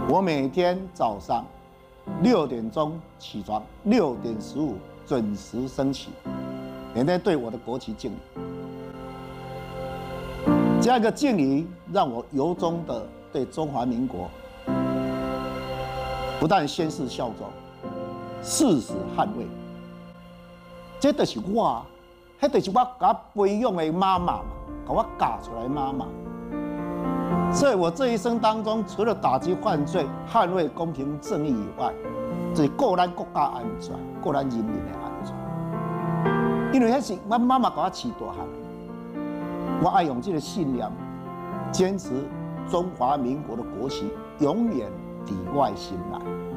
我每天早上6點鐘起床，6點15準時升旗，每天對我的國旗敬禮。這樣一個敬禮，讓我由衷的對中華民國不但宣誓效忠，誓死捍衛。這就是我，彼就是我共我培養的媽媽嘛，共我教出來的媽媽。所以我這一生當中，除了打擊犯罪、捍衛公平正義以外，就是顧咱國家安全、顧咱人民的安全。因為彼是阮媽媽共我飼大漢的，我愛用這個信念，堅持中華民國的國旗永遠佇我的心內。